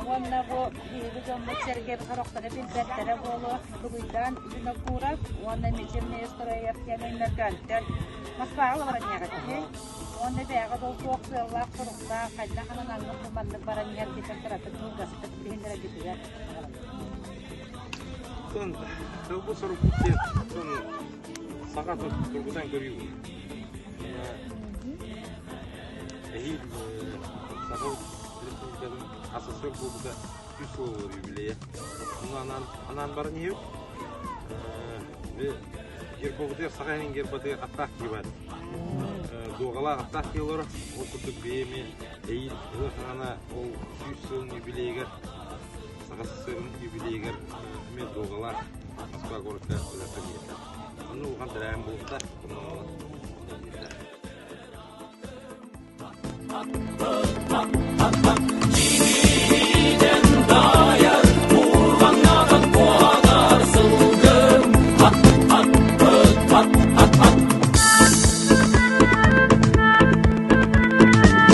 Уонна бу биһиги дьоммут-сэргэбит сорохторо билбэттэрэ буолуо, Дугуйдаан Винокуров уонна Мичил Неустроев диэн Өймөкөөнтөн Москваҕа олорон иһэҕит Уонна бэйэҕэ долгуох сыаллаах-соруктаах, хайдах анананнык бу маннык баран иһэргитин кыратык кылгастык билиһиннэрэргитигэр Сыалбыт-сорукпут диэн саха тургутан көрүү Эһиил Саха Республикатын СССР буолбута 100 сыл буолар юбилейа. Ону анаан, анаан баран иһэбит. Гербобутугар саха иһин гербатыгар аттаах киһи баар. Дуоҕалаах аттаах киһи олорор. Ол курдук бэйэми эһиил ыһыах хаҕана ол 100 сылын юбилейыгар Саха СССР-ын юбилейыгар эмиэ дуоҕалаах Москва куоракка ыһыахха киирдэ. Онно улахан тэрээһин буолбута. Онно киирдэ.